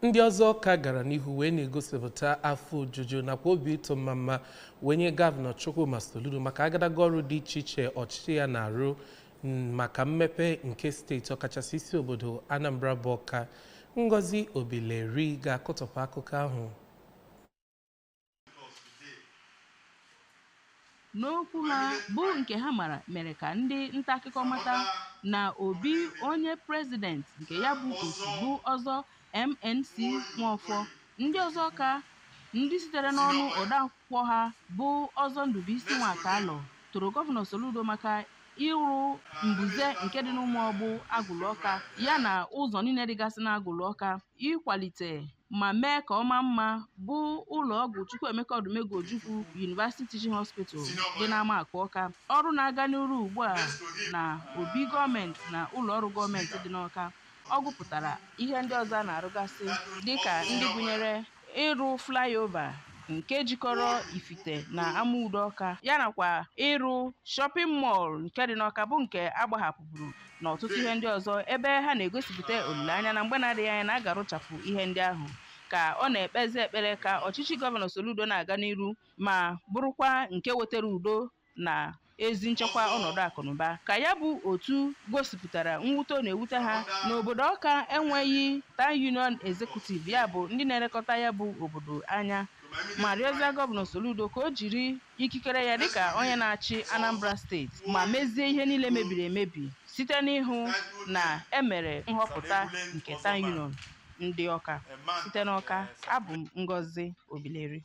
Ndị ọzọ Ọka gara n'ihu wee na-egosipụta afọ ojuju nakwa obi ịtụ mma mma wee nye Gọvanọ Chukwuma Soludo maka agadaga ọrụ dị iche iche ọchịchị ya na-arụ maka mmepe nke steeti, ọkachasị isi obodo Anambra bụ Ọka. Ngozi Obileri ga-akọtọpụ akụkọ ahụ. N'okwu ha bụ nke ha mara mere ka ndị nta akụkọ mata na obi onye prezidenti nke ya bụ otu bụ Ọzọ MNC Nwafọ, ndị ọzọ ka ndị sitere n'ọnụ odeakwụkwọ ha bụ Ọzọ Ndubuisi Nwakalọ toro Gọvanọ Soludo maka ịrụ mbuze nke dị n'Ụmụọgbụ Agụlụ Ọka ya na ụzọ niile dịgasị n'Agụlụ Ọka, ịkwalite ma mee ka ọ maa mma bụ ụlọ ọgwụ Chukwuemeka Odumegwu Ojukwu University Teaching Hospital dị n'Amakụ Ọka, ọrụ na-aga n'iru ugbu a na obi gọọmenti na ụlọ ọrụ gọọmenti dị n'Ọka. Ọ gụpụtara ihe ndị ọzọ a na-arụgasị dịka ndị gụnyere ịrụ flyover nke jikọrọ Ifite na Amaudo Ọka, ya nakwa ịrụ shopping mall nke dị n'Ọka bụ nke agbahapụburu na ọtụtụ ihe ndị ọzọ, ebe ha na-egosipụta olileanya na mgbe na-adịghị anya na a ga-arụchapụ ihe ndị ahụ. Ka ọ na-ekpezi ekpere ka ọchịchị Gọvanọ Soludo na-aga n'iru ma bụrụkwa nke wetara udo na ezi nchekwa ọnọdụ akụnụba, ka ya bụ otu gosipụtara mwute ọ na-ewute ha n'obodo Ọka enweghị Town Union Executive, ya bụ ndị na-elekọta ya bụ obodo anya, ma rịọzie Gọvanọ Soludo ka o jiri ikikere ya dịka onye na-achị Anambra steeti ma mezie ihe niile mebiri emebi site n'ịhụ na emere nhọpụta nke Town Union ndị Ọka. Site n'Ọka, abụ m Ngozi Obileri.